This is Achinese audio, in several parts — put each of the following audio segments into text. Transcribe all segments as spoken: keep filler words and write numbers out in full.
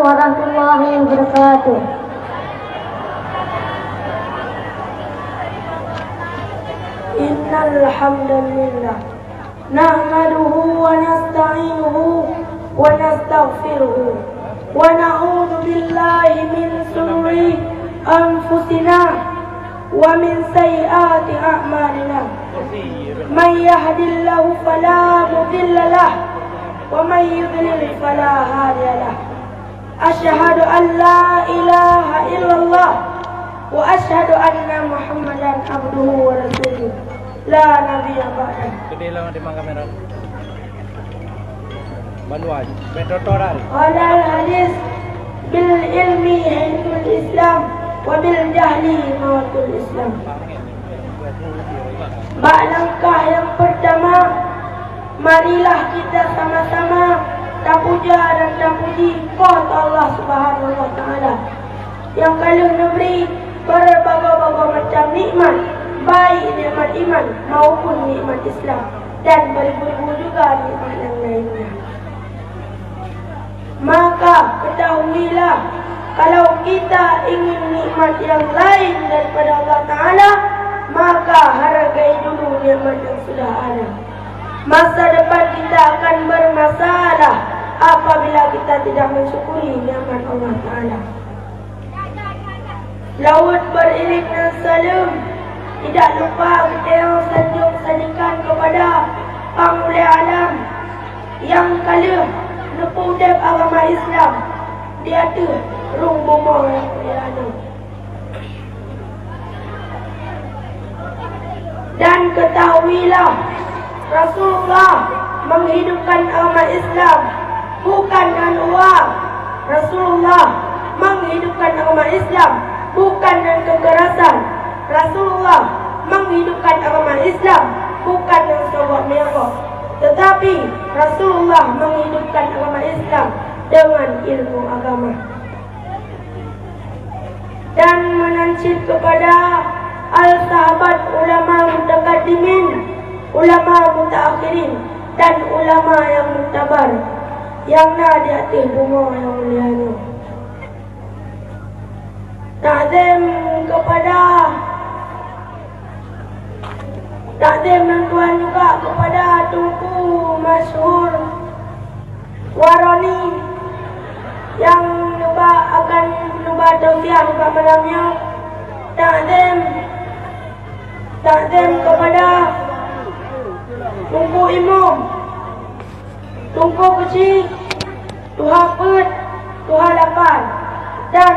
warahmatullahi wabarakatuh. Innal hamdalillah. نحمده ونستعينه ونستغفره، ونعوذ بالله من شرور أنفسنا ومن سيئات أعمالنا. من يهد الله فلا مضل له، ومن يضلل فلا هادي له. أشهد أن لا إله إلا الله، وأشهد أن محمدا عبده ورسوله، لا نبي بعده. Gede lah di kamera. Banua, bek toto dah. قال الحديث: بالعلم حصن الإسلام، وبالجهل موت الإسلام. Bak langkah nyang peurtama, marilah kita sama-sama tapuja dan tapuji Po teu Allah Subhanahu wa Taala, nyang ka lheueh neubri berbagai-bagai macam nikmat, baik nikmat iman maupun nikmat Islam, dan beribu-ribu juga nikmat yang lainnya. Maka ketahuilah, kalau kita ingin nikmat yang lain daripada Allah Taala, maka hargai dulu nikmat yang sudah ada. Masa depan kita akan bermasalah apabila kita tidak mensyukuri nikmat Allah Taala. Laweuet beriring ngon saleuem, tidak lupa geutanyoe sanjong sanjikan kepada Pangulèe Alam nyang ka lheueh neupeuudép agama Islam di ateueh rhueng bumoe nyang mulia nyoe. Dan ketahuilah, Rasulullah menghidupkan agama Islam bukan dengan uang. Rasulullah menghidupkan agama Islam bukan dengan kekerasan. Rasulullah menghidupkan agama Islam bukan dengan sogok meugok, tetapi Rasulullah menghidupkan agama Islam dengan ilmu agama. Dan meunan cit kepada al-sahabat ulama mutakaddimin, ulama mutaakhirin, dan ulama nyang mutabar nyang na di ateueh bumoe nyang mulia nyoe. Takzim kepada Takzim nyang tuan juga kepada Teungku Masyhur Waroni nyang neuba akan neuba tausiah nibak malam nyoe. Takzim, takzim kepada Teungku Imum, Teungku Keuchik, Tuha Peuet, Tuha Lapan, dan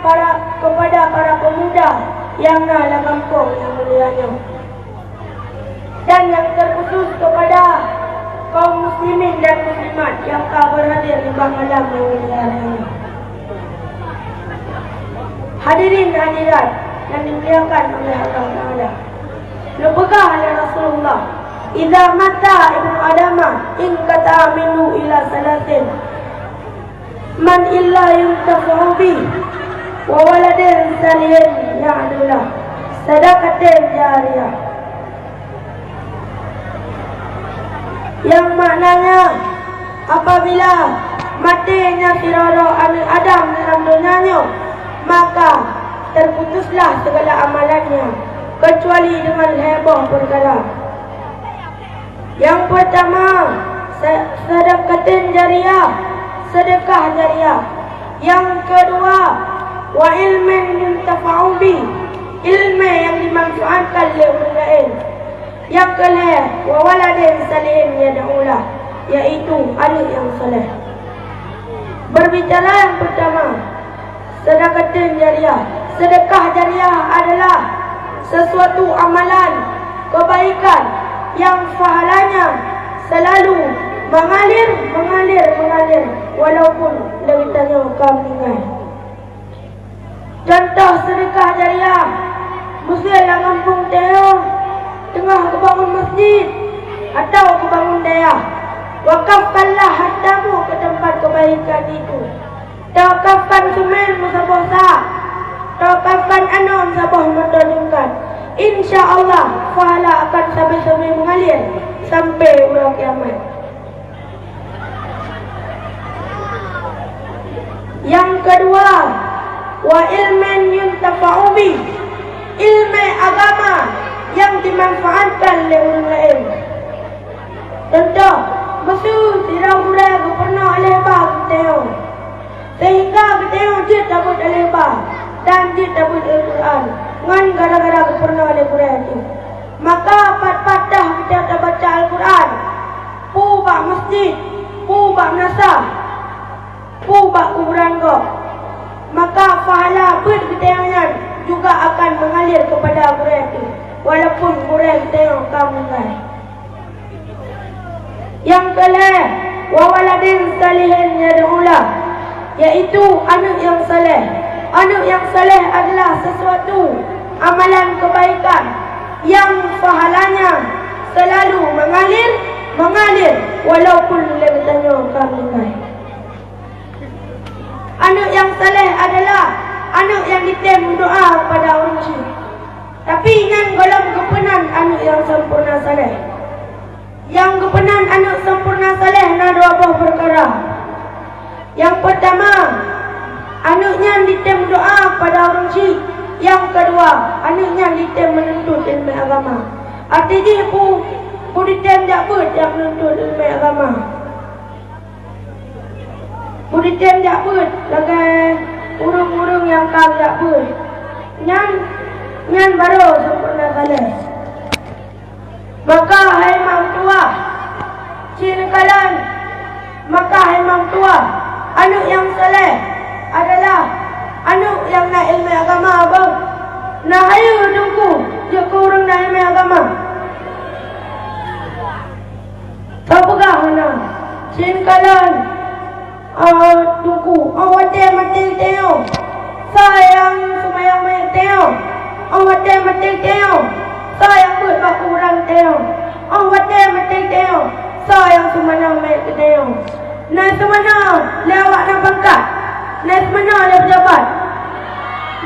para, kepada para pemuda nyang na lam gampông nyang mulia nyoe. Dan nyang terkhusus kepada kaum muslimin dan muslimat nyang ka berhadir di malam nyang mulia nyoe. Hadirin hadirat yang dimuliakan oleh Allah Taala. Neupeugah lé Rasulullah, "Idza mata ibnu Adama inqata'a amaluhu illa salasin, man ilmin yuntafa'u bih, wa waladin salihin yad'u lah, sadaqatin jariyah." Yang maknanya, apabila maté nyan sidroe aneuëk Adam dalam donya nyoe, maka terputuslah segala amalannya, kecuali dengan lhée boh peukara. Yang pertama, se-, sedekatin jariyah, sedekah jariyah. Yang kedua, wa ilmin yuntafa'u bih, ilmu yang dimanfaatkan lé ureuëng laén. Nyang keu lhée, wa waladin salihin yad'u lah, yaitu aneuëk nyang saleh. Berbicara yang pertama, sedekatin jariyah. Sedekah jariyah adalah sesuatu amalan kebaikan yang pahalanya selalu mengalir, mengalir, mengalir, walaupun lagi tanyoe ka meninggai. Contoh sedekah jariyah, meusé lam gampông tanyoe teungoh geubangun masjid atawa geubangun dayah, wakafkanlah hartamu keu teumpat keubaikan itu. Tawakafkan seumén meusaboh sa, tawakafkan anoe meusaboh moto jungkat. Insya Allah, pahala akan sabe-sabe mengalir sampai uroe kiamat. Wa ilmin yuntafa'u bih, ileumèe agama nyang jimanfaatkan lé ureuëng laén. Contoh, meuseu sidroe gurèe geupeurunoe lé ba geutanyoe, seuhingga geutanyoe jeuet tabeuet lé ba dan jeuet tabeuet Al-Qur'an ngon gara-gara geupeurunoe lé gurèe teuh. Maka pat-pat dah geutanyoe tabaca Al-Qur'an, peue bak masjid, peue bak meunasah, peue bak kuburan gob, maka pahala beuet geutanyoe nyan juga akan mengalir kepada gurèe teuh, walaupun gurèe geutanyoe ka meuninggai. Nyang keu lhèe, wa waladin salihin yad'u lah, yaitu aneuëk nyang saleh. Aneuëk nyang saleh adalah sesuatu amalan kebaikan yang pahalanya selalu mengalir, mengalir walaupun lé geutanyoe ka meuninggai. Aneuëk nyang saleh adalah aneuëk nyang jitem meudoa kepada ureuëng chik. Tapi nyan gohlom geupeunan aneuëk nyang sempurna saleh. Nyang geupeunan aneuëk sempurna saleh na dua boh peukara. Nyang peutama, aneuëk nyan jitem meudoa kepada ureuëng chik. Nyang keudua, aneuëk nyan jitem meununtut ileumèe agama. Arti jih peue? Peue jitem jak beuet jak meununtut ileumèe agama. Peue jitem jak beuet lagèe ureuëng-ureuëng nyang ka jak beuet. Nyan, nyan barô sempurna saleh. Maka hai meutuah, ci neukalon, maka hai meutuah, aneuëk nyang saleh adalah aneuëk nyang na ileumèe agama boh. Na hayeue teungku jeuet keu ureuëng na ileumèe agama? Tapeugah hana, ci neukalon. Oh, teungku, oh watèe maté geutanyoe, soe nyang seumayang manyèt geutanyoe? Oh watèe maté geutanyoe, soe nyang beuet bak kuburan geutanyoe? Oh watèe maté geutanyoe, soe nyang seumanang manyèt geutanyoe? Na seumanang lé awak nyang pangkat? Na seumanang lé peujabat?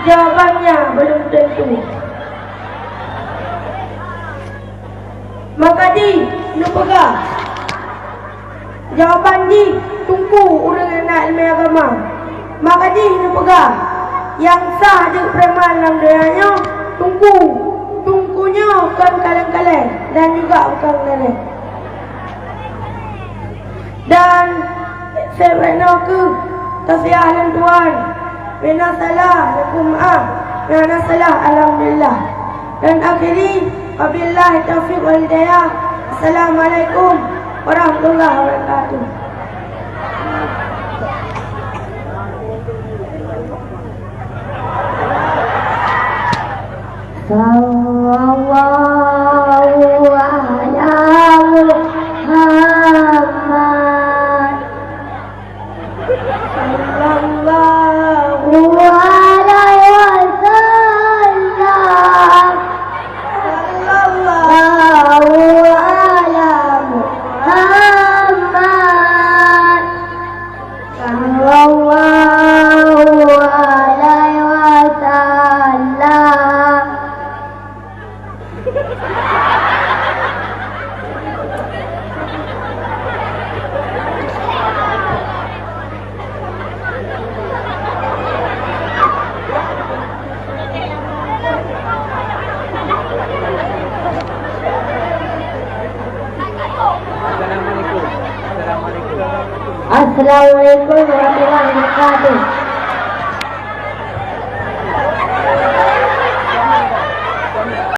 Jawabannya belum tentu. Maka jih neupeugah, jawaban jih teungku ureuëng nyang na ileumèe agama. Maka jih neupeugah, nyang sah jeuet preman lam donya nyoe teungku. Teungku nyoe kon kaleng-kaleng dan juga bukon kaleng. Dan seubeuna kheueh tasiah lôn tuan, bina salah, lôn meu'ah, bina salah, alhamdulillah. Dan akhiri, wabillahi taufiq wal hidayah. Assalamualaikum warahmatullahi wabarakatuh. Sallallahu ala Muhammad. Sallallahu alaihi wasallam. Sallallahu ala Muhammad. Sallallahu alaihi wasallam. Assalamualaikum warahmatullahi wabarakatuh.